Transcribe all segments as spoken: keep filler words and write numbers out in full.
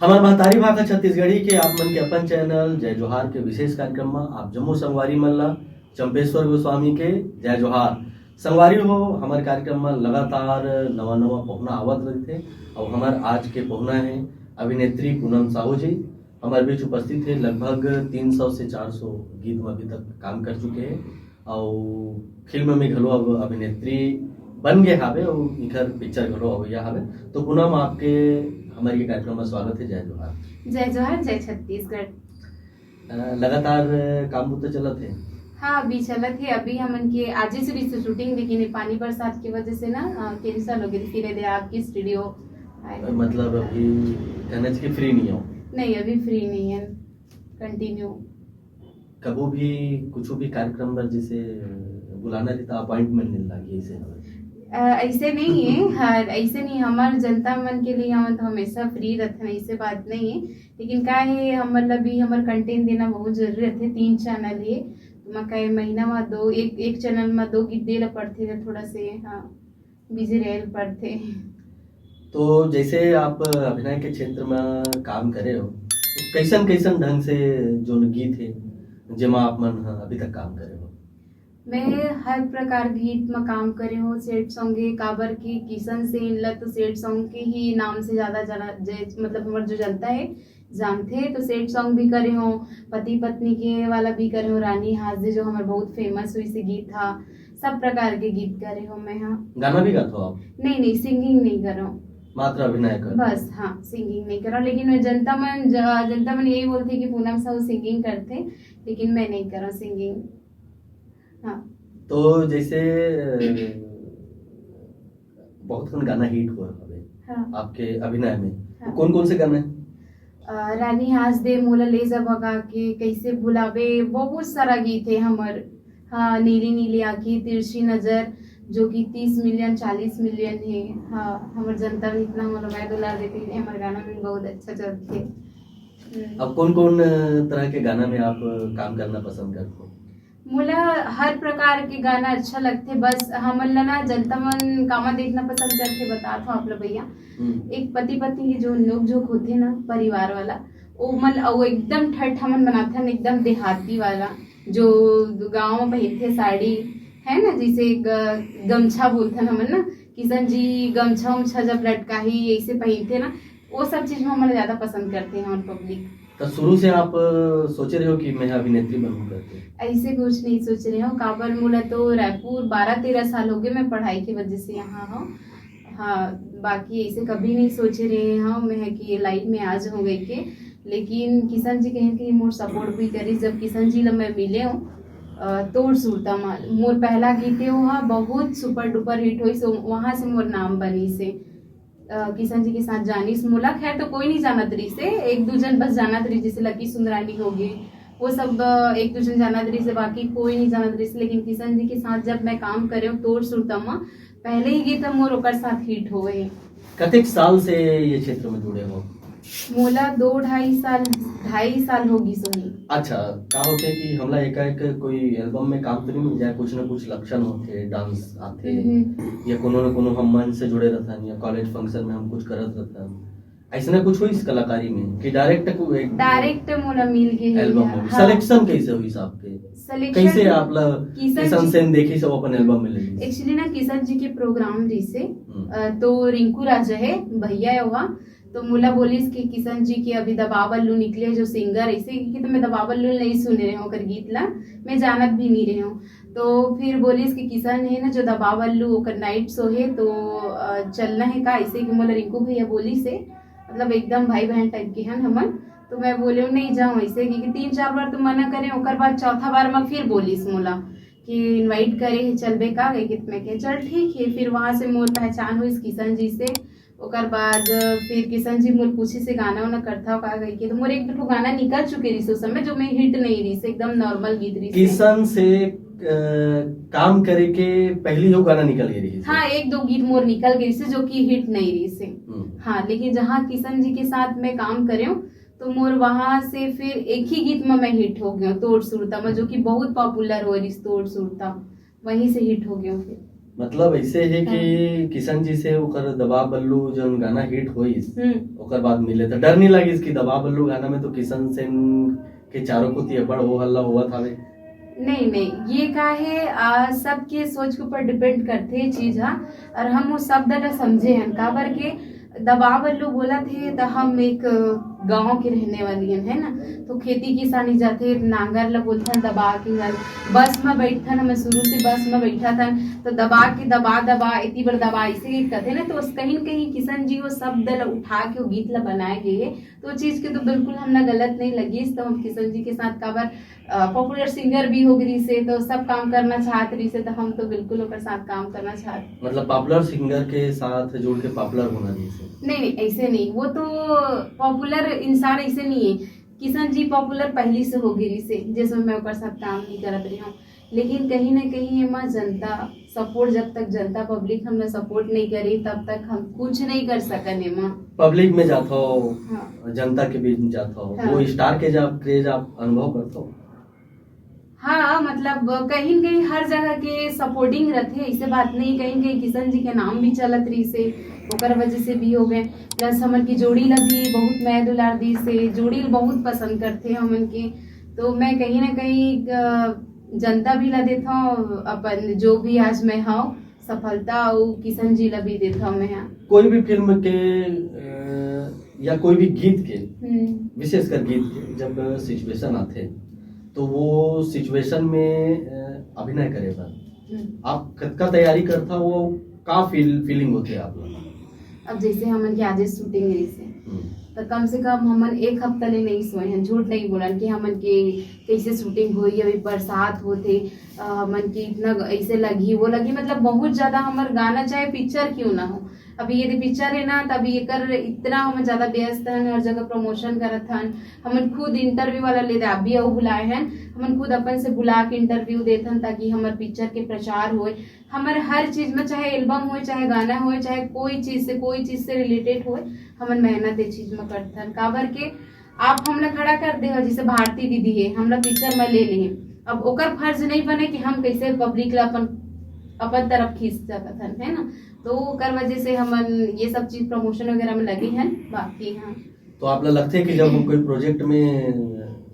हमर महतारी भाखा छत्तीसगढ़ी के आप मन के अपन चैनल जय जोहार के विशेष कार्यक्रम में आप जम्मो संगवारी मन ला चंपेश्वर गोस्वामी के जय जोहार। संगवारी हो, हमर कार्यक्रम में लगातार नवा नवा पहुना आवत रहिथे। अउ हमर आज के पहुना है अभिनेत्री पूनम साहू जी। हमर बीच उपस्थित है, लगभग तीन सौ से चार सौ गीत में अभी तक काम कर चुके हैं। अउ फिल्म में घलो अब अभिनेत्री बन गे हावे अउ इखर पिक्चर घलो अवइया हावे। तो पूनम, आपके हमर ये कार्यक्रम में स्वागत है। जय जोहार। जय जोहार, जय छत्तीसगढ़। अ, लगातार काम बुता चलत है? हाँ, अभी चलत है। अभी हमन के आजे से रिश्ते शूटिंग, लेकिन ये पानी बरसात की वजह से ना, अ, कैंसिल हो गई। फिर ये आपकी स्टूडियो आए। मतलब अभी कहना चाहिए फ्री नहीं हो? नहीं, अभी फ्री नहीं है, कंटिन्यू। कबो भी कुछ भी कार्यक्रम बर जैसे बुलाना रही तो अपॉइंटमेंट मिल लागी, ऐसे हवे? अ, ऐसे नहीं है। हर ऐसे नहीं, हमार जनता मन के लिए हम तो हमेशा फ्री रहते हैं, ऐसे बात नहीं है। लेकिन का है, हमर ला भी हमर कंटेंट देना बहुत जरूरी रहते। तीन चैनल है, तो मैं कहे महीना में दो, एक एक चैनल में दो गीत दे ला पड़ते, तो थोड़ा से, हाँ, बिजी रहे ला पड़ते। तो जैसे आप अभिनय के क्षेत्र में काम करे हो, तो कैसन कैसन ढंग से जोन गीत है जेमा आप मन ह अभी तक काम करे हो? मैं हर प्रकार गीत में काम करे हूँ, सैड सॉन्ग के, काबर की किशन सेन ला तो सैड सॉन्ग के ही नाम से ज्यादा जाना, जे, मतलब हमर जो जनता है जानथे, तो सैड सॉन्ग भी करे हूँ, पति पत्नी के वाला भी करे हूँ, रानी हाथ दे जो हमर बहुत फेमस हुई से गीत था, सब प्रकार के गीत करे हूँ मैं। हाँ। गाना भी गात हो आप? नहीं, नहीं, सिंगिंग नहीं करो। मात्र अभिनय करो? बस, हाँ, सिंगिंग नहीं करो, लेकिन मैं जनता मन, ज-, जनता मन यही बोलते कि पूनम साहू सिंगिंग करते, लेकिन मैं नहीं करो सिंगिंग। हाँ। तो जैसे, अ, बहुत कन गाना हिट हुआ हवे हाँ। आपके अभिनय में, हाँ। कौन कौन से गाना है? अ, रानी हाथ दे, मोला ले जा भगा के, कैसे भुलावे, बहुत सारा गीत है हमर। हाँ, नीली नीली आँखी, तिरछी नजर, जो कि तीस मिलियन, चालीस मिलियन है। हाँ, हमर जनता भी इतना मोला मैं दुलार देते हैं, हमर गाना भी बहुत अच्छा चलते। हम्म। अब कौन कौन तरह के गाना में आप काम करना पसंद करते हो? मोला हर प्रकार के गाना अच्छा लगथे, बस हमन ला ना जनता मन कामा देखना पसंद करथे, बतात हो आप ला भैया। हम्म। एक पति पत्नी के जो नोक झोंक होथे ना परिवार वाला, वो मन, वो एकदम ठठ हमन बनाथन, एकदम देहाती वाला, जो गाँव में पहिरथे साड़ी, है ना, जैसे ग-, गमछा बोलथन हमन ना, किशन जी गमछा उमछा जब लटकाही ऐसे पहिरथे ना, वो सब चीज में हमन ला ज्यादा पसंद करथे हमन पब्लिक। तो शुरू से आप, अ, सोचे रहे हो कि मैं अभिनेत्री बनूं करके? ऐसे कुछ नहीं सोच रहे हो, काबर मोला तो रायपुर बारह तेरह साल हो गए मैं पढ़ाई की वजह से यहाँ हूँ। हाँ, बाकी ऐसे कभी नहीं सोचे रहे हूँ मैं कि ये लाइन में आ जाऊँ गई के, लेकिन किशन जी कहीं कि मोर सपोर्ट भी करी। जब किशन जी ला मैं मिले हूँ, अ, तोर सुरता मा मोर पहला गीत है वो, हाँ, बहुत सुपर डुपर हिट हुई, सो वहाँ से मोर नाम बनी से। अ, किशन जी के साथ जानिस मोला, खैर तो कोई नहीं जानत रहिस हे, एक दू जन बस जानत रहिस, जैसे लकी सुंदरानी हो गई, वो सब, अ, एक दू जन जानत रहिस हे, बाकी कोई नहीं जानत रहिस हे। लेकिन किशन जी के साथ जब मैं काम करे हूँ तोर सुरता मा, पहले ही गीत मोर ओकर साथ हिट होए। कतेक साल से ये क्षेत्र में जुड़े हो? मोला दो ढाई साल, ढाई साल हो गई सोनी। अच्छा, का होथे कि हमला एकाएक कोई एल्बम में काम तो नहीं मिल जाए, कुछ ना कुछ लक्षण होथे, डांस आथे, हम्म। या कोनो ना कोनो हम मंच से जुड़े रहथन, या कॉलेज फंक्शन में हम कुछ करत रहथन, ऐसने कुछ होइस कलाकारी में कि डायरेक्ट को एक डायरेक्ट मोला मिल गई एल्बम है। में? हाँ। सिलेक्शन कैसे होइस आपके? सिलेक्शन कैसे आप ला किशन किशन जी सेन देखिस अपन एल्बम में ले लीस? एक्चुअली ना किशन जी के प्रोग्राम रहिसे, हम्म। अ, तो रिंकू राजा है, भैया है वहाँ, तो मोला बोलिस कि किशन जी के अभी दबाव अल्लू निकले जो सिंगर, ऐसे कि तो मैं दबाव अल्लू नहीं सुने रहे हूँ ओकर गीत ला, मैं जानत भी नहीं रहे हूँ। तो फिर बोलिस कि किशन है ना जो दबाव अल्लू ओकर नाइट शो है, तो, अ, चलना है का, ऐसे कि मोला रिंकू भैया बोलिस हे, मतलब एकदम भाई बहन टाइप के हन हमन। तो मैं बोले हूँ नहीं जाऊँ ऐसे, क्योंकि तीन चार बार तो मना करे, ओकर बाद चौथा बार में फिर बोलिस मोला कि इनवाइट करे है, चलबे का? कहे कि मैं कहे चल ठीक है। फिर वहाँ से मोर पहचान हुई किशन जी से। ओकर बाद फिर किशन जी मोर पूछिस हे गाना वाना करथव का कह के, तो मोर एक दो ठो गाना निकल चुके रहिस उस समय, जो मैं हिट नहीं रहिस, एकदम नॉर्मल गीत रहिस। किशन से काम करे के पहली यो गाना निकल गे रहिस। हाँ, एक दो गीत मोर निकल गे रहिस हे, जो कि हिट नहीं रहिस हे। हम्म। हाँ, लेकिन जहाँ किशन जी के साथ मैं काम करेंव, तो मोर वहाँ से फिर एक ही गीत में मैं हिट हो गेंव, तोर सुरता में, जो कि बहुत पॉपुलर हो रहिस, तोर सुरता, वहीं से हिट हो गेंव फिर। मतलब ऐसे है कि किशन जी से ओकर दबा बल्लू जौन गाना हिट होइस, हम्म। ओकर बाद मिले त डर नहीं लागिस कि दबा बल्लू गाना में तो किशन सेन के चारों कोती अब्बड़ हो हल्ला होवत हवे? नहीं, नहीं, ये का है, आ, सबके सोच के ऊपर डिपेंड करथे ये चीज हा। और हम वो शब्द ला समझे हन, काबर के दबा बल्लू बोलत हे, त हम एक गांव के रहने वाली हन, है ना? तो खेती किसानी जाथे, नांगर ला बोलथन दबा के, बस में बैठथन, हम शुरू से बस में बैठत हन, तो दबा के, दबा दबा, इतनी बार दबा, इसे कहते ना। तो उस कहीं न कहीं किशन जी वो शब्द ला उठा के वो गीत ला बनाए गए हे, तो चीज के तो बिल्कुल हमला गलत नहीं लगिस। तो हम किशन जी के साथ काबर पॉपुलर सिंगर भी हो गे रहिस हे, तो सब काम करना चाहत रहिस हे, तो हम तो बिल्कुल ओकर साथ काम करना चाहत। मतलब पॉपुलर सिंगर के साथ जुड़ के पॉपुलर होना जैसे? नहीं, नहीं, ऐसे नहीं, वो तो पॉपुलर इंसान ऐसे नहीं है। किशन जी पॉपुलर पहली से हो गे रहिस हे, जैसे मैं ओकर साथ काम नहीं करत रही हूँ, लेकिन कहीं ना कहीं एमा जनता सपोर्ट, जब तक जनता पब्लिक हमला सपोर्ट नहीं करी, तब तक हम कुछ नहीं कर सकन एमा। पब्लिक में जाथो, हाँ। जनता के बीच में जाथो, हाँ। वो स्टार के जब क्रेज आप अनुभव करथो? हाँ, मतलब कहीं न कहीं हर जगह के सपोर्टिंग रथे, ऐसे बात नहीं, कहीं न कहीं किशन जी के नाम भी चलत रहिस हे, ओकर वजह से भी हो गए। प्लस हमन की जोड़ी ला भी बहुत मया दुलार दिस हे, जोड़ी ला बहुत पसंद करथे हमन के। तो मैं कहीं ना कहीं अ, जनता भी ला देथव, अपन जो भी आज मैं हव सफलता, अउ किशन जी ला भी देथव मैं हा। कोई भी फिल्म के अ, या कोई भी गीत के, हम्म। विशेषकर गीत के जब सिचुएशन आथे, तो वो सिचुएशन में अ, अभिनय करे बर हम्म। आप कतका तैयारी करथा, वो का फील फीलिंग होथे आप लोग? अब जैसे हमन के आज शूटिंग रहिस हे, हम्म। तो कम से कम हमन एक हफ्ता ले नहीं सोए हैं, झूठ नहीं बोलन कि हमन के कैसे शूटिंग होई, अभी बरसात होथे, अ, हमन के इतना ऐसे लगी, वो लगी, मतलब बहुत ज्यादा हमर गाना चाहे पिक्चर क्यों ना हो, अभी यदि पिक्चर है ना, तभी एकर इतना हमन ज्यादा व्यस्त हन, हर जगह प्रमोशन करत हन, हमन खुद इंटरव्यू वाला ले दे, अभी अउ बुलाए हन, हमन खुद अपन से बुला के इंटरव्यू देथन, ताकि हमर पिक्चर के प्रचार होए। हमर हर चीज में, चाहे एल्बम होए, चाहे गाना होए, चाहे कोई चीज से, कोई चीज से रिलेटेड होए, हमन मेहनत ए चीज में करथन। काबर के आप हमला खड़ा कर दे हो, जैसे भारती दीदी है, हमला पिक्चर में ले ले, अब ओकर फर्ज नहीं बने कि हम कैसे पब्लिक ला अपन, अपन तरफ खींच सकत हन, है ना? तो ओकर वजह से हमन ये सब चीज प्रमोशन वगैरह में लगे हैं। बाकी हाँ, तो आप ला लगथे कि जब हम कोई प्रोजेक्ट में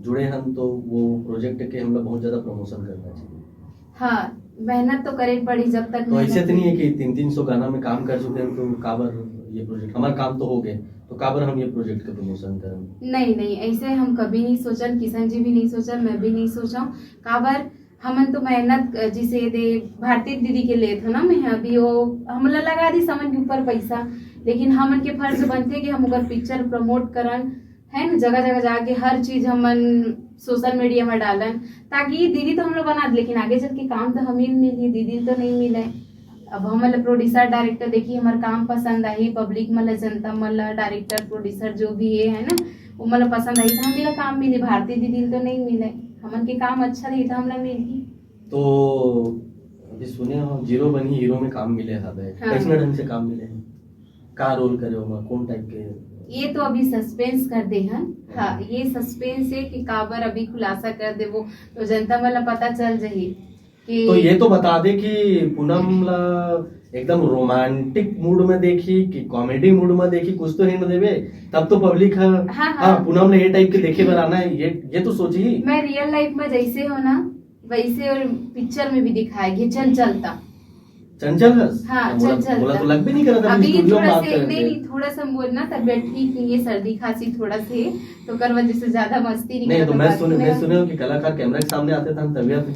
जुड़े हन, तो वो प्रोजेक्ट के हमला बहुत ज्यादा प्रमोशन करना चाहिए? हाँ, मेहनत तो करे पड़ी जब तक तो ऐसे मेहनत तो नहीं है नहीं। कि तीन तीन सौ गाना में काम कर चुके हैं, तो काबर ये प्रोजेक्ट, हमारा काम तो हो गए, तो काबर हम ये प्रोजेक्ट के प्रमोशन करें? नहीं, नहीं, ऐसे हम कभी नहीं सोचन, किशन जी भी नहीं सोचन, मैं भी नहीं सोचूं। काबर हमन तो मेहनत, अ, जिसे दे भारती दीदी के लेत हो ना, मैं अभी वो हमला लगा दी समन के ऊपर पैसा, लेकिन हमन के फर्ज बनथे कि हम ओकर पिक्चर प्रमोट करन, है ना, जगह जगह जाके हर चीज हमन सोशल मीडिया में डालन, ताकि ये दीदी तो हम लोग बना दे, लेकिन आगे चल के काम तो हमें मिली, दीदी तो नहीं मिले। अब हमन ला प्रोड्यूसर डायरेक्टर देखी, हमर काम पसंद आही, पब्लिक मन ला, जनता मन ला, डायरेक्टर प्रोड्यूसर जो भी ये है ना, वो मन ला पसंद आही तो हमन ला काम मिली, भारती दीदी ला तो नहीं मिले। हमन के काम अच्छा रही तो हमला मिलही। तो अभी सुने हो जीरो बनी हीरो में काम मिले हवे, हाँ। कैसना ढंग से काम मिले है? का रोल करे हो, कौन टाइप के? ये तो अभी सस्पेंस कर दे हन। हाँ, ये सस्पेंस है कि काबर अभी खुलासा कर देबो तो जनता मन ला पता चल जाही कि तो ये तो बता दे कि पूनम ला एकदम रोमांटिक मूड में देखी कि कॉमेडी मूड में देखी, कुछ तो हिंट देवे, तब तो पब्लिक है। हाँ, हाँ। हाँ, पूनम ने ये टाइप के देखे बर आना है, ये ये तो सोची। मैं रियल लाइफ में जैसे हो ना, वैसे और पिक्चर में भी दिखाएगी चंचलता। चंचल हस? हाँ, मोला- चंचलता। मोला तो लग भी नहीं करता था अभी कि स्टूडियो में थोड़ा बात से करेंगे। नहीं, नहीं, थोड़ा सा बोलना, तबीयत ठीक नहीं है, सर्दी खांसी थोड़ा से, तो कर वजह से ज्यादा मस्ती नहीं नहीं, तो करता, मैं बाकी सुने, मैं मेरा- सुने हूँ कि कलाकार कैमरा के सामने आते थे, हम तबीयत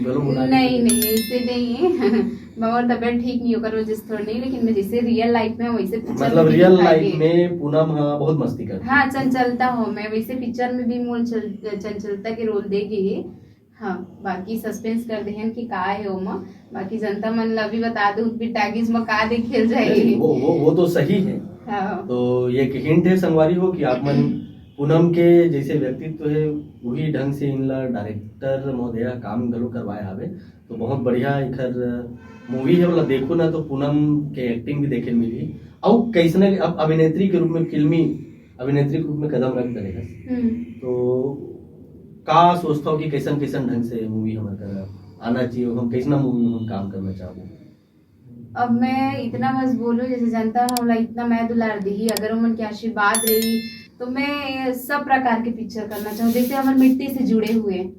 गलो बुला नहीं, नहीं, ऐसे नहीं है। मैं और तबीयत ठीक नहीं होकर वजह से थोड़ा नहीं, लेकिन मैं जैसे रियल लाइफ में हूँ, वैसे पिक्चर मतलब में भी रियल दिखाई लाइफ है। में पूनम हाँ बहुत मस्ती करती है। हाँ, चंचलता हो, मैं वैसे पिक्चर में भी मोल चल-, चंचलता के रोल दे गई है। हाँ, बाकी सस्पेंस कर देहन कि का है ओमा। बाकी जनता मन ला भी बता दूं कि टाकीज में का देखे जाए। नहीं, वो वो वो तो सही है। हाँ। तो ये एक हिंट है संगवारी हो कि आप मन पूनम के जैसे व्यक्तित्व है, वही ढंग से इनला डायरेक्टर महोदय काम गलो करवाए हवे। तो बहुत बढ़िया एकर मूवी है, वाला देखो ना तो पूनम के एक्टिंग भी देखे मिली। अउ कैसने अब अभिनेत्री के रूप में, फिल्मी अभिनेत्री के रूप में कदम रख दे हम्म। तो का सोचता हो कि कैसन कैसन ढंग से मूवी हमर करा आना चाहिए, हम कैसना मूवी में हम काम करना चाहबो? अब मैं इतना बस बोलूँ, जैसे जनता हमला इतना मया दुलार दिही, अगर उमन के आशीर्वाद रही तो मैं सब प्रकार के पिक्चर करना चाहूँ, जैसे हमर मिट्टी से जुड़े हुए,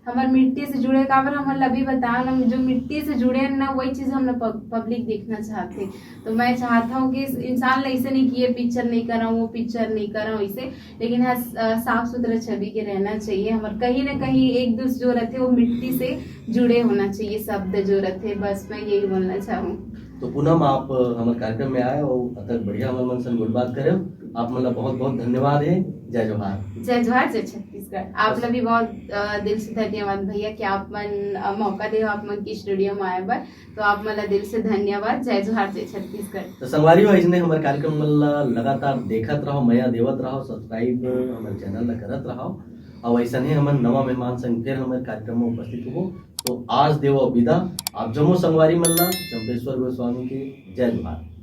हमर मिट्टी से जुड़े काबर हमन ला अभी बताओ ना, जो मिट्टी से जुड़े हैं ना, वही चीज हम लोग पब-, पब्लिक देखना चाहते हैं। तो मैं चाहता हूँ कि इस इंसान ला ऐसे नहीं कि ये पिक्चर नहीं करा, वो पिक्चर नहीं करा, ऐसे, लेकिन हाँ, स-, अ, साफ सुथरा छवि के रहना चाहिए। हमर कहीं ना कहीं एक दूसरे जो रहते, वो मिट्टी से जुड़े होना चाहिए, शब्द जो रहते, बस मैं यही बोलना चाहूँ। तो पूनम, आप हमर कार्यक्रम में आए और अतक बढ़िया हमर मन संग गोठ बात करे, आप मन ला बहुत बहुत धन्यवाद है। जय जोहार। जय जोहार, जय छत्तीसगढ़। आप ला भी बहुत, अ, दिल से धन्यवाद भैया कि आप मन, अ, मौका दे आप मन के स्टूडियो में आए बर, तो आप मन ला दिल से धन्यवाद। जय जोहार, जय छत्तीसगढ़। तो संगवारी हो, इसने हमर कार्यक्रम मन ला लगातार देखत रहो, मया देवत रहो, सब्सक्राइब हमर चैनल ला करत रहो, और ऐसा ही हमर नवा मेहमान संग फिर हमर कार्यक्रम में उपस्थित होबो। तो आज देवो विदा आप जम्मो संगवारी मन ला चंपेश्वर गोस्वामी के जय जोहार।